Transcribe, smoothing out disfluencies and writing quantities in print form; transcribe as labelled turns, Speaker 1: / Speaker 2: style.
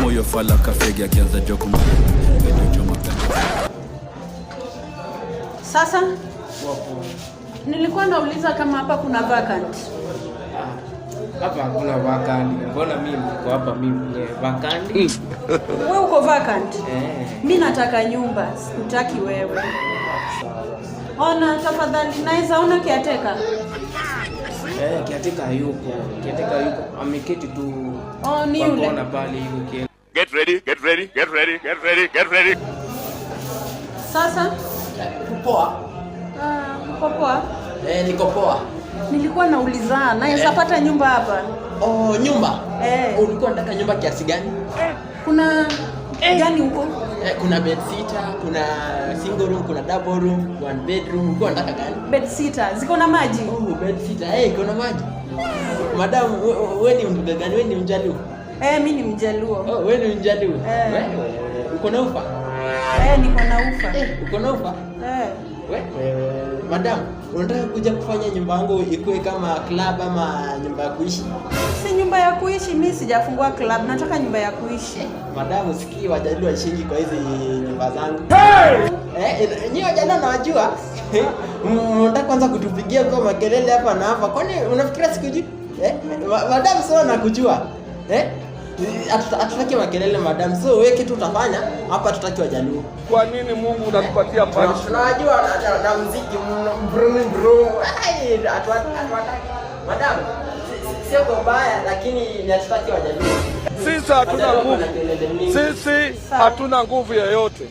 Speaker 1: Moyo fala kafegi akianza joku choma.
Speaker 2: Sasa nilikuwa nauliza kama hapa kuna vacant.
Speaker 3: Hapa hakuna vacant. Mbona mimi niko hapa mimi mwenyewe vacant?
Speaker 2: Wewe uko vacant?
Speaker 3: Eh.
Speaker 2: Mi nataka nyumba, sikutaki wewe. Ona tafadhali, naweza ona caretaker?
Speaker 3: Eh, caretaker hayuko. Caretaker hayuko. Ameketi tu.
Speaker 2: Oh, ni
Speaker 3: kwa
Speaker 2: yule.
Speaker 3: kona pale yuko kia.
Speaker 4: Get ready, get ready, get ready, get ready, get ready.
Speaker 2: Sasa
Speaker 5: Poa.
Speaker 2: Ah, uko poa?
Speaker 5: Eh, niko poa.
Speaker 2: Nilikuwa nauliza naweza pata nyumba hapa?
Speaker 5: Oh, nyumba.
Speaker 2: Eh.
Speaker 5: Ulikuwa unataka nyumba kiasi gani?
Speaker 2: Kuna gani huko?
Speaker 5: Eh, kuna bed sitter, kuna single room, kuna double room, one bedroom. Ulikuwa unataka gani?
Speaker 2: Bed sitter ziko na maji?
Speaker 5: Oh, bed sitter. Eh, iko na maji. Madam, we ni mtu gani? We ni Mjaluo?
Speaker 2: Eh, mi ni Mjaluo.
Speaker 5: Oh, we ni Mjaluo.
Speaker 2: Eh.
Speaker 5: Wewe uko na ufa?
Speaker 2: Eh, niko na ufa.
Speaker 5: Eh, uko na ufa?
Speaker 2: Eh.
Speaker 5: We, madam, unataka kuja kufanya nyumba yangu ikuwe kama club ama nyumba ya kuishi?
Speaker 2: Si nyumba ya kuishi, mi sijafungua club, nataka nyumba ya kuishi.
Speaker 5: Madam, sikii Wajaluo waishingi kwa hizi nyumba zangu. Eh, nyinyi Wajaluo nawajua. Mnataka kwanza kutupigia kwa makelele hapa na hapa. Kwani unafikiria sikujui? Eh, madam, sio nakujua. Eh? Hatutaki makelele, madam. So wewe kitu utafanya hapa, tutaki Wajaluo.
Speaker 6: Kwa nini Mungu unatupatia punishment?
Speaker 5: Tunawajua na muziki brum brum. Ai, hatuwataki. Madam, sio kwa baya, lakini ni hatutaki Wajaluo.
Speaker 6: Sisi hatuna
Speaker 5: Wajaluo
Speaker 6: nguvu.
Speaker 5: wana kelele mingi.
Speaker 6: Sisi hatuna nguvu yoyote.